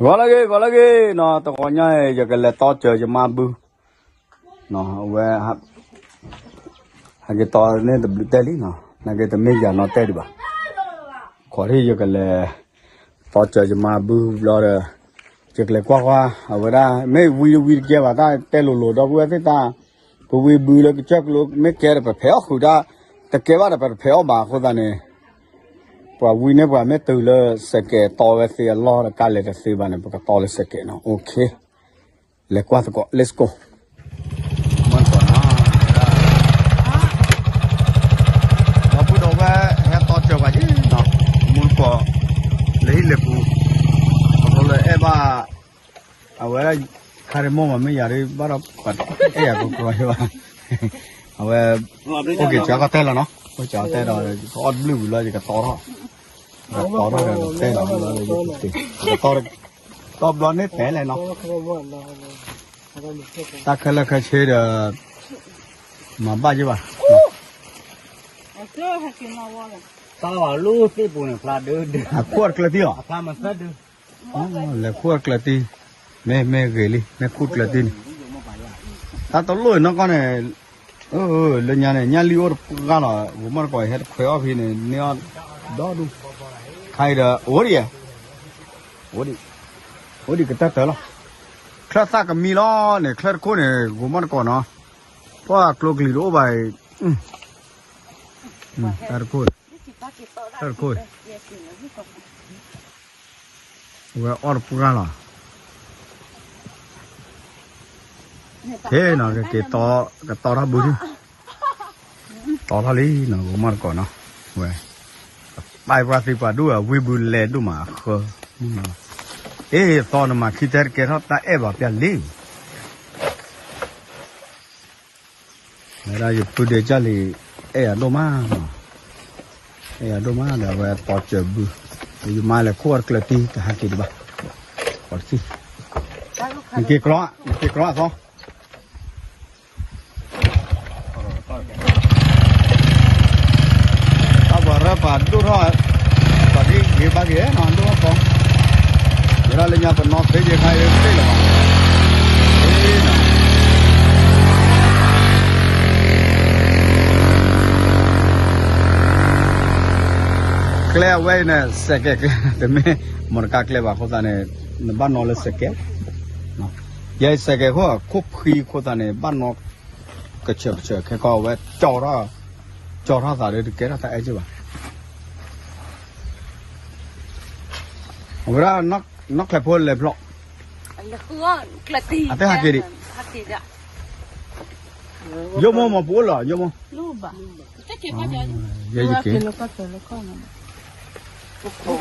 ဂီၤလၢအဂ့ၤ ဂီၤလၢအဂ့ၤနီၤ, တဂီၤညါအံၤ ယကလဲၤတီစၢၤယမါဘုနီၤ, အဝဲ ဟဲက့ၤတီန့ၣ်တဘျုးတဲလံနီၤ, နာ်က့တမ့ၢ်ယၤနီၤတဲဒံးဘၣ်, ခီဒ်ယကလဲၤ တီစၢၤယမါဘုဘျီဒီး ယကလဲၤကွၢ်ကွၢ် အဝဲဒၣ် မ့ၢ်ဝံတဝံတကဲဘၣ် တၢ်တဲလိၤလိၤ ဒီပုၢ်ဝဲၢ်သ့ၣ်တၢ်, ပဝံဘုလၢကစၢၢ်ကျိ မ့ၢ်ကဲဒီးပဖဲးအီၣ်ဃုာ်တၢ်, တကဲဘၣ်ဒီးပတဖဲးအီၣ်ဘၣ်အဃိသတးန့ၣ် ပှၤဝံန့ၢ်ပှၤမ့ၢ်တုၤလၢစဲးကဲးတီဝဲသ့အလီၢ်ဒီး ကါလဲၤတသ့ဘၣ်န့ၣ် ပကတီလၢစဲးကဲးနီၤ, OK, လဲၤကွၢ်သကိး let's go. မုၢ်တကိးနီၤ, ဒီပုၢ်ဒီဝဲၢ်ဟဲတီစၢၤပှၤက့ၤနီၤ, မုၢ်တကိး လၢဟံၣ်လၢပူၤ, အဃိလၢအဲၣ်ဘၣ် အဝဲ ခါရမိၢ်မး မ့ၢ်ယၤဒ်ဘၣ်ဒီး အဲၣ်ယၤကီကီဘၣ်, အဝဲ အိၣ်က့ၤကၠီကီၢ်တဲလီၤနီၤ, အိၣ်ကၠီတဲဒီး ကအီၣ်တဘျုးဝံၤလီၤ ယကတီထီၣ်, ယကတီထီၣ်ဒီးတဲလီၤ, တီဘျီန့ၣ်တဲလဲၣ်နီၤ, တၢ်ခဲလၢာ်ခဲဆ့ဒီး မၤဘၣ်ယဘၣ်, တၢ်လီၤလၢသ့ၣ်ပူၤန့ၣ် ဖျါဒုဒု, အခိၣ်တကျၢၤတံၢ်အီၤ, လဲၤခိၣ်တကျၢၤတံၢ်, မ့ၢ်မ့ၢ်ဂ့ၤလံ မ့ၢ်ခိၣ်တကျၢၤတံၢ်န့ၣ်, တၢ်တလိၣ်နီၢ်ကီၢ်န့ၣ်, လၢညါန့ၣ် ညၣ်လံၣ်အိၣ်တပှၢ်လီၤ, ဂိၤမီၢ်တကိးဟဲတခွဲးအီၣ်ဖဲန့ၣ် န့ၢ်အီၣ်ဒီဒူၣ်, ခါအံၤဒီး အိၣ်ဒံးဧါ, အိၣ်ဒံးကတၢၢ်တၢၢ်လီၤ, ချၢၣ်သၣ်ကမံလီၤန့ၣ် ချၢၣ်တခိၣ်န့ၣ် ဂိၤမီၢ်တကိးနီၤ, ပှၢ်ကျိကလံၤတအိၣ်ဘၣ်အံၤ, တခိၣ်, တခိၣ်, ဝဲအီၣ်တပှၢ်လီၤ, ဖဲနီၤ ကက့ၤတီထီၣ်ဘုဒံး, တီထီၣ်လံနီၤ ဂိၤမီၢ်တကိးနီၤ, ဝဲ ပာ်ပှၤသံပှၤဒိၣ်အဝံဘုလဲၤဒိၣ်မးအဃၢ, အ့ၣ်သီနမၤခံတဲတကဲထီၣ်တၢ်အဲၣ်ဘၣ်ပျၢ်လံ ဝဲဒၣ်ယပုၢ်ဒ့ကၢ်လံၤ အဲၣ်ယၤဒိၣ်မးနီၤ, အဲၣ်ယၤဒိၣ်မးဒီး အဝဲတီစၢၤဘု, ယမါလဲၤခိၣ်အီၣ်တကျၢၤတံၢ် တဟဲက့ၤဒံးဘၣ်, နက့ၤကျီ, နက့ၤကျီအသီ, တၢ်ပှၤရၢပှၤဒိၣ်ထီၣ်, ပှၤက့ၤဂ့ၤဘၣ်က့ၤနီၤ ဒိၣ်ထီၣ်သီ, ဝဲဒၣ်လၢညါပနီၣ်သ့ယခါအံၤသ့လၢၤဘၣ်, ကျဲအဝဲအံၤန့ၣ် စဲးကဲးကျဲ တမ့ၢ် မီတကါကျဲဘၣ်အဃိသတးန့ၣ် နဘၣ်နီၣ်လၢစဲးကဲး, ယဲစဲးကဲးခိၣ် ခိၣ်ဖှံအဃိသတးန့ၣ် ဘၣ်နီၣ်ကဆၢကဆၢ ခဲကီၢ်ဝဲ ကၠီထီၣ်သးဒီးတကဲထီၣ်တၢ်အဲၣ်က့ဘၣ်, အဝဲဒၣ် နီၣ်ချဲးဖိလဲၤဖျီ, အတဟးက့ၤဒံး, ယိမိၢ်မ့ၢ်ပအိၣ်လီၤ ယိမိၢ်, ယဲယက့ၤ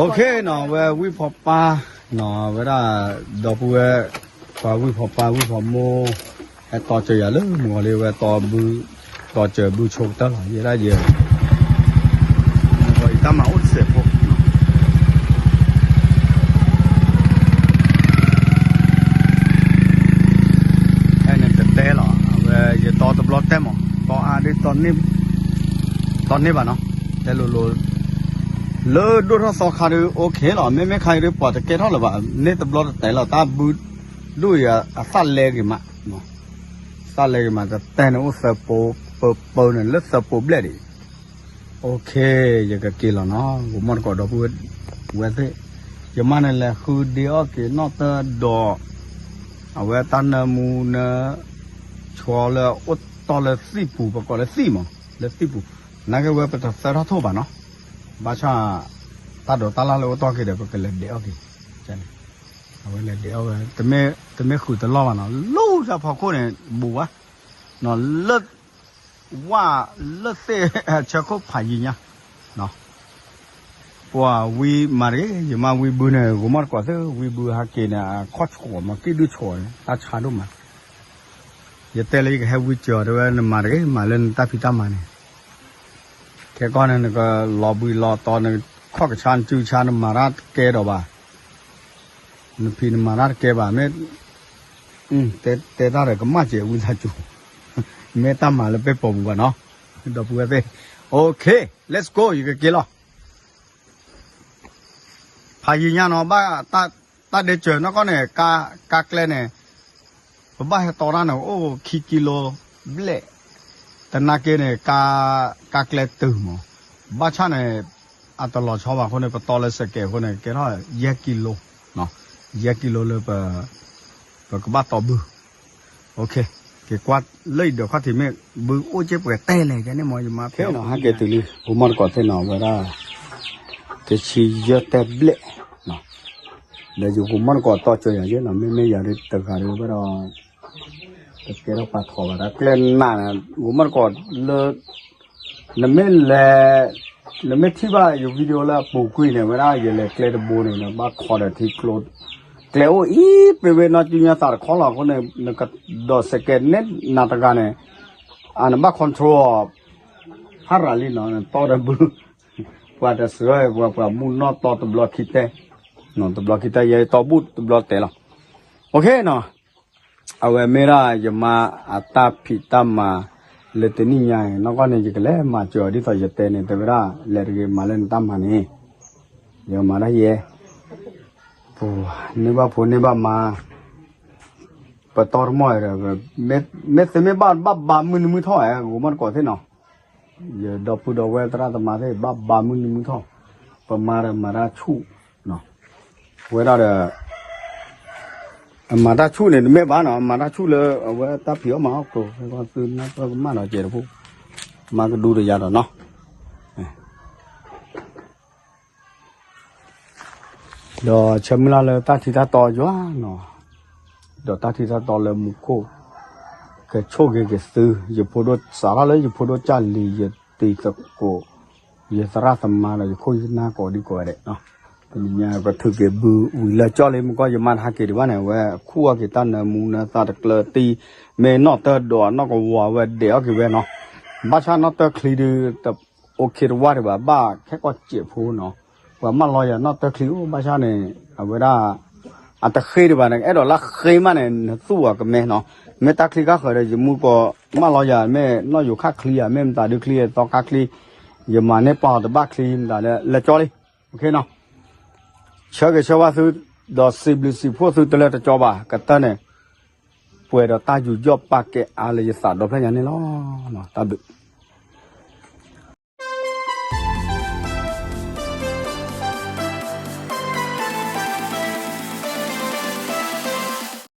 OK နီၤ ဝဲဝံဖီပၢ်နီၤ ဝဲဒၣ် ဒီပုၢ်ဝဲၢ် ပှၤဝံဖီပၢ်ဝံဖီမိၢ် ဟဲတီစၢၤယၤလၢမုၢ်ဂီၤလံ ဝဲတီဘု တီစၢၤဘုဆိကတၢၢ်လီၤ ယဲဒၣ်ယဲ မုၢ်ဂီၤအံၤတၢ်မၤအိၣ်တစဲးဖိ ဖဲန့ၣ်တတဲလီၤ အဝဲယတီတဘျီတဲမး တီအါဒ် တီန့ၢ်ဘၣ်နီၤ တဲလိၤလိၤ လၢဒိၣ်ထီၣ်သီခါဒ် OK လီၤ မ့မ့ၢ်ခါအံၤဒ်ပှၤတကဲထီၣ်လၢၤဘၣ် န့ၢ်တဘျီတတဲလီၤ တၢ်ဘုဒိၣ်အံၤအသၣ်လဲဂ့ၤမး သၣ်လဲဂ့ၤမး တတဲန့ၣ်အိၣ်သၢပိ ပၢပၢန့ၣ်လၢသၢပိဘျဲၣ်ဒံး OK ယကက့ၤလီၤနီၤ ဂိၤမီၣ်တကိးဒီပုၢ်ဝဲၢ်သ့ၣ် ယမါန့ၣ်လဲၤဃုဒ့အီၣ်က့ၤနီၣ်တၢ်ဒီး အဝဲတၢ်နၢမူနၢ ဆီလၢအိၣ်တီၢ်လၢသံၣ်ပူၤ ပကိးလၢသံၣ်မး လၢသံၣ်ပူၤ နာ်က့ဝဲပတသၢထီၣ်ထိၣ်ဘၣ်နီၤ ဘၣ်ဆၣ် တၢ်ဒိးတၢ်လၢ်လၢအိၣ်တီၢ်က့ၤဒီး ပကလဲၤဒဲးအီၣ်က့ၤ အဝဲလဲၤဒဲးအီၣ်ဝဲ တမ့ၢ်ဃုာ်တလီၢ်ဘၣ်နီၤ လူၢ်တၢ်ဖီခိၣ်န့ၣ် ဘူးဝဲ နီၤလၢ ဝၣ်လၢသ့ၣ်ဆၢခိၣ်ဖးယံၤညါ ပှၤဝံမၤတဂ့ၤ ယမါဝံဘုန့ၣ် ဂိၤမီၣ်တကိးသ့ၣ် ဝံဘုဟးက့ၤန့ၣ် အခီၣ်ဆှီၣ်မး ကံၣ်ဒုၣ်ဆှီၣ်န့ၣ် တၢ်ဆါဒိၣ်မး ယတဲလၢယကဟဲဝံစၢၤအီၤတဲဝဲ နမၤတဂ့ၤ မၤလၢနတၢ်ဖံးတၢ်မၤန့ၣ် ခဲကီၢ်န့ၣ် နကလီၤဘှံးလီၤတီၤ နခီၣ်ကဆါ နစုကဆါ နမၤတၢ်တကဲဒီးဘၣ် နဖံးနမၤတၢ်တကဲဘၣ် မ့ၢ် တဲတၢ်ဒီးကမၣ်စဲးဝံသးစူၤ မ့ၢ်တၢ်မၤလၢပဲၢ်ပိာ်ပူၤဘၣ်နီၤ ဒီပုၢ်ဝဲၢ်သ့ၣ် OK let's go ယကက့ၤလီၤ ဖးယံၤညါနီၤ ဘၣ်တၢ် တၢ်ဒ့စၢၤနီၢ်ကီၢ်န့ၣ် ကါကျဲန့ၣ် ပဘၣ်ဟဲတီတၢ်န့ၣ် အိၣ်ခံကံလိဘျဲၣ်, တနာ်က့န့ၣ် ကါကျဲတုၤမး, ဘၣ်ဆၣ်န့ၣ် အတလီၤဆီဘၣ်အဃိန့ၣ် ပတီလၢစဲးကဲးအဃိန့ၣ် ကဲထီၣ်ယဲၢ်ကံလိ, ယဲၢ်ကံလိလၢ ပကဘၣ်တီဘု, က့ၤကွၢ်လၢယဒီးခီၣ်ထံးမ့ၢ် ဘုအိၣ်က့ပှဲၤတဲလဲၣ် ကဲန့ၣ်မး ယမါဖဲနီၤ ဟဲက့ၤတုၤလံ ဂိၤမီၢ်တကိးသ့ၣ်နီၤ ဝဲဒၣ် တဆံယဲၢ်တဲဘျဲၣ် ဒီးယဂိၤမီၢ်တကိးတီစၢၤယၤယဲနီၤ မ့မ့ၢ်ယၤဒ်တဂၤဒ်ဝဲဒီး တကဲထီၣ်ပာ်ထီၣ်ဘၣ်ဒၣ် ကျဲနးန့ၣ် ဂိၤမီၢ်တကိးလၢ နမ့ၢ်လဲၤ နမ့ၢ်ထံၣ်ဘၣ်ယ video လၢအပူၤကွံာ်န့ၣ် ဝဲဒၣ်ယလဲၤကျဲတဘိန့ၣ် နဘၣ်ခီဒီးထံကျိ ကျဲအိၣ်အံၤ ပ့ၤဝဲနီၢ်ကၠူညါသးတခီလီၤအဃိန့ၣ် နကဒီးစဲးကဲးန့ၣ်နၤတဂၤန့ၣ် အနဘၣ် control အီၤ ဖးရၤလံနီၤ နတီဒီးဘု ပှၤတစှၤ ပှၤ ပှၤမူနီၢ်တီတဘျီခံတဲ တဘျီခံတဲ ယဲတီဘူၣ်တဘျီတဲလီၤ OK နီၤ အဝဲမ့ၢ်ဒၣ်ယမါအတၢ်ဖံးတၢ်မၤလၢတနံၣ်ညါအံၤ နီၢ်ကီၢ်န့ၣ် ယကလဲၤမၤစၢၤအီၤဒ်သိးယတဲန့ၣ် တဲဝဲဒၣ် လဲၤတဂ့ၤမၤလၢနတၢ်မၤန့ၣ် ယကမၤဒၣ်ယဲ ပှၤန့ၢ်ဘၣ်ဖိန့ၢ်ဘၣ်မါ ပတီတမီၢ်ဒီး မ့ၢ်သုမ့ၢ်ဘၣ်ဘၣ်ဘါမုၢ်နံၤမုၢ်ထီၣ်ဧါ ဂိၤမီၢ်တကိးသ့ၣ်နီၤ ယဒီပုၢ်ဒီဝဲၢ်သရၣ်သမါသ့ၣ် ဘၣ်ဘါမုၢ်နံၤမုၢ်ထီၣ် ပမါဒီးမၤတၢ်ဆူၣ် ဝဲဒၣ်ဒီး အမၤတၢ်ဆူၣ်န့ၣ် တမ့ၢ်ဘၣ်နီၤ အမၤတၢ်ဆူၣ်လၢအဝဲတၢ်ဖံးအီၣ်မၤအီၣ်ကျိၤ သုနၢ်ပၢၢ်ကမၣ်ဒီးကဲတဖိ မါကဒူတယၤဒီးနီၤ ဒီးဆၢမုၢ်လၢ်လၢတၢ်ထံတၢ်တီယွၤနီၤ, ဒီးတၢ်ထံတၢ်တီလၢမူခိၣ် ကဆိၣ်ဂ့ၤက့ၤသု, ယဖိဒိၣ်စးထီၣ်လၢယဖိဒိၣ်ကၢ်လံၤ ယတံၤသကိး ယသရၣ်သမါဒီးယခိၣ်ယနၢ်ကိးဒံကိးဂၤဒဲး, တနံၤညါပထုးက့ၤဘုဝံၤလၢကၠီလံ မ့ၢ်ကီၢ်ယမါတဟးက့ၤဒံးဘၣ်န့ၣ် အဝဲခူၣ်အီၣ်က့ၤတၢ်နၢမူနၢသးတကျၢၤတံၢ်, မ့ၢ်နီၣ်တၢ်ဒိးနီၣ်ကဝီၤဝဲဒဲးအီၣ်က့ၤဝဲနီၤ, ဘၣ်ဆၣ်နီၣ်တၢ်ချံဒုး တအိၣ်ခ့တဝၢ်ဒံးဘၣ် ဘၣ်ခဲကီၢ်စဲးဖိနီၤ, ပှၤမၢလီၤယၤနီၣ်တၢ်ချံအိၣ် ဘၣ်ဆၣ်န့ၣ် အဝဲဒၣ် အတဃ့ဒံးဘၣ်န့ၣ် အဲၣ်ဒိးလၢဃ့မးန့ၣ် နသူၣ်အီၤကမဲနီၤ, မ့ၢ်တၢ်ချံခါဃၢၤဒီး ယမူကီၢ်မၢလီၤယၤ မ့ၢ်နီၣ်ယိၤခၣ်ချံဧါ မ့ၢ်မတၤဒုချံ သီခါချံ, ယမၤန့ၢ်ပာ်အီၤတဘၣ်ချံမတၤလၢလဲၤကၠီလံ, ဆၢဂ့ၤဆၢဝါသု, ဒီးစံးဘျုးစံးဖှိၣ်သုတလၢတကၠီဘၣ် ကတၢၢ်န့ၣ်, ပှဲၤဒီးတၢ်ယူးယီၣ်ပာ်ကဲအါလၢယသးဒီဖျၢၣ်ညါန့ၣ်လီၤ, တၢ်ဘျုး